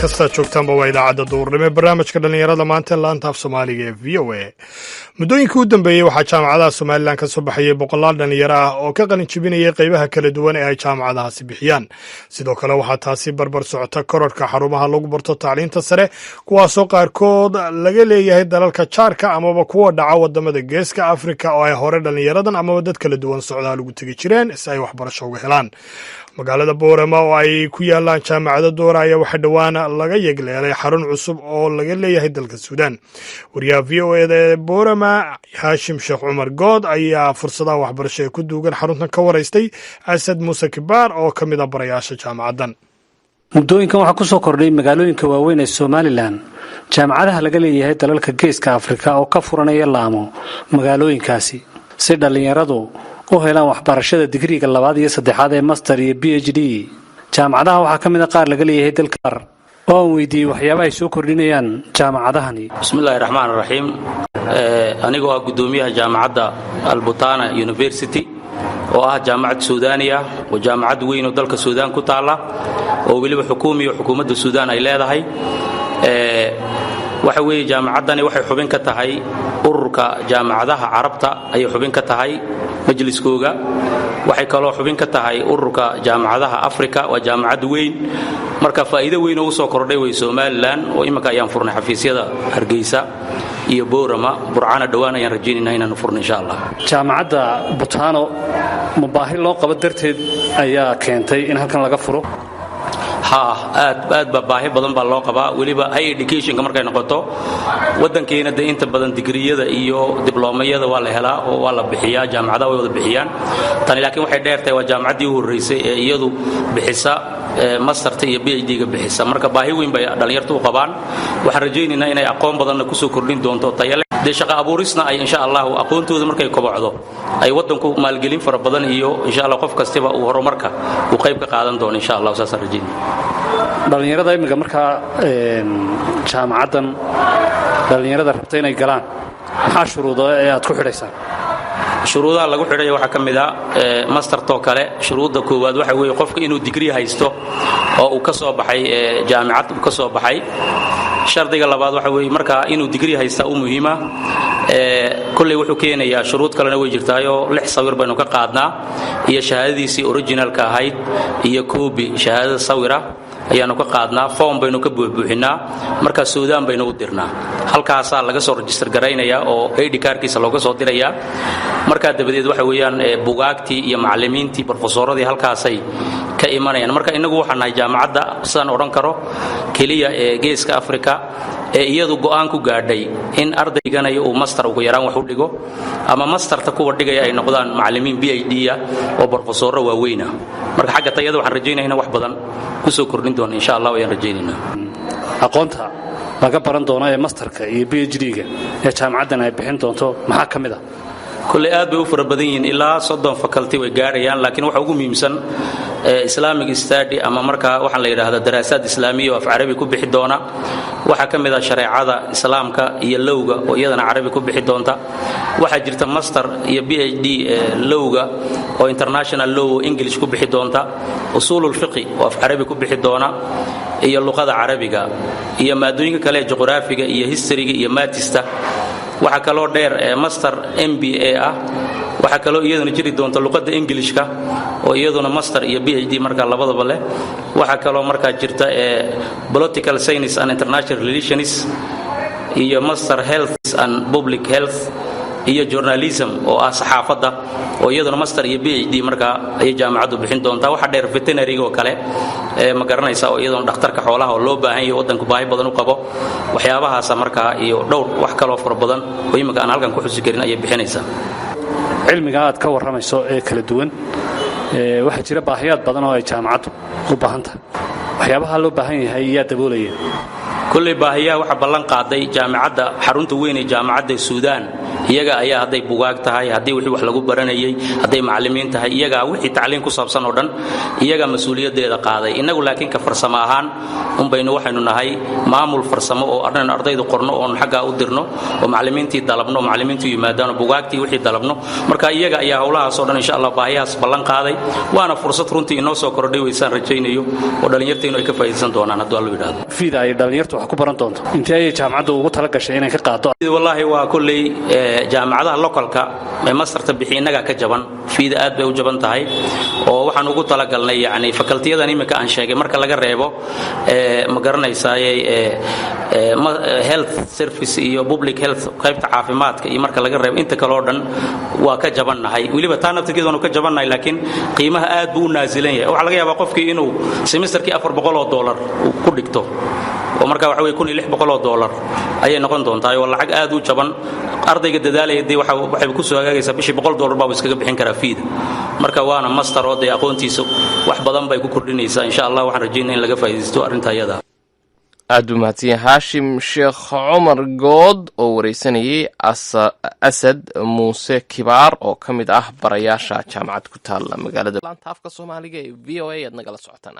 Kastaa joogtaanba, waa idaacadda duurnimo ee barnaamijka dhallinyarada maanta, laanta af Soomaaliga ee VOA. Muddooyinkii u dambeeyey waxaa jaamacadaha Somaliland ka soo baxayay boqolaal dhallinyaro ah oo ka qalin jibinayay qaybaha kala duwan ee ay jaamacadahaasi bixiyaan. Sidoo kale, waxaa taasi barbar socota kororka xarumaha lagu barto tacliinta sare, kuwaasoo qaarkood laga leeyahay dalalka jaarka amaba kuwa dhaca wadamada Geeska Afrika, oo ay hore dhallinyaradan amaba dad kala duwan socdaal ugu tegi jireen si ay waxbarasho uga helaan. Magaalada Boorama oo ay ku yaalaan jaamacado doora ayaa waxaa dhowaan laga yegleelay xarun cusub oo laga leeyahay dalka Suudaan. Wariyaha VOA-da ee Boorama, Haashim Sheekh Cumar Good, ayaa fursadaha waxbarasho ee ku duugan xaruntan ka waraystay Asad Muuse Kibaar oo ka mid ah barayaasha jaamacaddan. Muddooyinkan waxaa ku soo kordhay magaalooyinka waaweyn ee Somaliland jaamacadaha laga leeyahay dalalka Geeska Afrika oo ka furanaya laamo magaalooyinkaasi, si dhallinyaradu u helaan waxbarashada digriiga labaad iyo saddexaad ee master iyo PhD. Jaamacadaha waxaa ka mid ah qaar laga leeyahay dalka oo aan weydiiyey waxyaabaha ay soo kordhinayaan jaamacadahani. Bismillahi raxmaan raxiim. Anigoo ah guddoomiyaha jaamacadda Albutana University, oo ah jaamacad Suudaani ah oo jaamacad weyn oo dalka Suudaan ku taalla, oo weliba xukuumiyo xukuumadda Suudaan ay leedahay. Waxa weeye, jaamacaddani waxay xubin ka tahay ururka jaamacadaha Carabta ayay xubin ka tahay, majliskooga. Waxay kaloo xubin ka tahay ururka jaamacadaha Afrika. Waa jaamacad weyn. Marka faa'iido weyn oo usoo kordhay way Somaliland, oo imminka ayaan furnay xafiisyada Hargeysa iyo Boorama. Burcana dhowaan ayaan rajaynayna inaanu furno, insha Allah. Jaamacadda Butano ma baahi loo qabo darteed ayaa keentay in halkan laga furo? Ha, aad aad baa baahi badan baa loo qabaa, weliba high educationka markay noqoto. Waddankeena de inta badan digriyada iyo dibloomayada waa la helaa oo waa la bixiyaa, jaamacadaha way wada bixiyaan. Tani laakiin waxay dheer tahay, waa jaamacaddii u horraysay ee iyadu bixisa masterta iyo PhD-ga bixisa. Marka baahi weyn bay dhallinyartu u qabaan. Waxaan rajaynaynaa inay aqoon badanna kusoo kordhin doonto, tayale dee shaqa abuurisna ay, insha Allahu, aqoontooda markay kobocdo ay waddanku maalgelin fara badan iyo, insha Allah, qof kastiba uu horumarka uu qayb ka qaadan doono, insha Allah. Saasaan rajaynaya. Dhallinyarada imminka markaa jaamacaddan, dhallinyarada rabta inay galaan, maxaa shuruudo ee aad ku xidhaysaan? Shuruudaha lagu xidhaya waxaa ka mid ah mastertoo kale. Shuruudda koowaad waxa weeye qofka inuu digrii haysto oo uu ka soo baxay jaamicad uu ka soo baxay. Shardiga labaad waxa weeye markaa inuu digrii haystaa u muhiima. Kolley wuxuu keenayaa, shuruud kalena way jirtaayoo, lix sawir baynu ka qaadnaa iyo shahaadadiisii originalka ahayd iyo copy shahaadada sawira ayaanu ka qaadnaa. Form baynu ka buuxbuuxinaa, markaa Suudaan baynu u dirnaa. Halkaasaa laga soo register garaynayaa oo ID kaarkiisa looga soo dirayaa. Markaa dabadeed waxa weeyaan bugaagtii iyo macallimiintii, brofesoradii halkaasay ka imanayaan. Marka innagu waxaan nahay jaamacadda, sidaan odhan karo, keliya ee Geeska Afrika ee iyadu go'aan ku gaadhay in ardayganaya uu master ugu yaraan wax u dhigo, ama masterta kuwa dhigaya ay noqdaan macallimiin PhD ah oo brofesorro waaweyna. Marka xagga tayada waxaan rajaynaya in wax badan kusoo kordhin doono, insha Allah, ayaan rajaynaynaa. Aqoonta laga baran doono ee masterka iyo PhD-ga ee jaamacaddan ay bixin doonto maxaa ka mid ah? Kolley aad bay u fara badan yihiin, ilaa 30 faculty way gaadhayaan, laakiin waxa ugu muhiimsan Islamic study, ama markaa waxaan la yidhaahdaa daraasaad islaamiya oo af Carabi ku bixi doona. Waxaa ka mid ah shareecada Islaamka iyo lawga oo iyadana Carabi ku bixi doonta. Waxaa jirta master iyo PhD lawga oo international law oo English ku bixi doonta, usuululfiqi oo af Carabi ku bixi doona iyo luqada Carabiga, iyo maadooyinka kale ee juqraafiga iyo historyga iyo mathista. Waxaa kaloo dheer master MBA ah. Waxaa kaloo iyaduna jiri doonta luqadda Englishka oo iyaduna master iyo PhD markaa labadaba leh. Waxaa kaloo markaa jirta political science and international relations, iyo master health and public health, iyo journalism oo ah saxaafadda oo iyaduna master iyo PhD markaa ayay jaamacaddu bixin doontaa. Waxaa dheer veterinaryga oo kale ee, ma garanaysa, oo iyaduna dhakhtarka xoolaha oo loo baahan yahay, waddanku baahi badan u qabo. Waxyaabahaasa markaa iyo dhowr wax kaloo fara badan oo imminka aan halkan ku xusi karin ayay bixinaysaa. Cilmiga aad ka warramayso ee kala duwan, waxaa jira baahiyaad badan oo ay jaamacaddu u baahan tahay. Waxyaabaha loo baahan yahay yaa daboolaya? Kolley baahiyaha waxaa ballan qaaday jaamacadda, xarunta weyn ee jaamacadda Suudaan. Iyaga ayaa, hadday bugaag tahay, haddii wixii wax lagu baranayay, hadday macallimiin tahay, iyagaa wixii tacliin ku saabsan oo dhan iyagaa mas-uuliyaddeeda qaaday. Innagu laakiin ka farsamo ahaan unbaynu waxaynu nahay maamul farsamo oo arnan ardaydu qorno oon xaggaa u dirno oo macallimiintii dalabno oo macallimiintu yimaadaan oo bugaagtii wixii dalabno. Marka iyaga ayaa howlahaas oo dhan, insha Allah, baahiyahaas ballan qaaday, waana fursad runtii inoo soo kordhay weysaan rajaynayo oo dhallinyartaynu ay ka faa'iidaysan doonaan hadduu Allu yidhaahdo. Fiida ay dhallinyartu wax ku baran doonto, intee ayay jaamacaddu ugu tala gashay inay ka qaado? Wallaahi, waa kolley jaamacadaha localka ee masterta bixi innagaa ka jaban. Fiida aad bay u jaban tahay oo waxaan ugu talagalnay, yacni, facultiyadan iminka aan sheegay marka laga reebo, ma garanaysaaye, health service iyo public health, qaybta caafimaadka iyo marka laga reebo, inta kale oo dhan waa ka jabannahay. Weliba taa naftirkeedanu ka jabannahay, laakiin qiimaha aad buu u naasilan yahay. Waxaa laga yaabaa qofkii inuu semesterkii $400 ku dhigto oo marka waxa wey $1,600 ayay noqon doontaa, oo lacag aad u jaban. Ardayga dadaalaya dee waxay ku soo hagaagaysaa bishii $100 baabu iskaga bixin karaa fiida. Marka waana master oo dee aqoontiisa wax badan bay ku kordhinaysaa. Insha Allah, waxaan rajaynaya in laga faa'iidaysto arrinta iyada. Aad buu mahadsan yahay Haashim Sheekh Cumar Good oo wareysanayay Asad Muuse Kibaar oo ka mid ah barayaasha jaamacad ku taalla magaalada. Laanta afka Soomaaliga ee VOA aad nagala socotaan.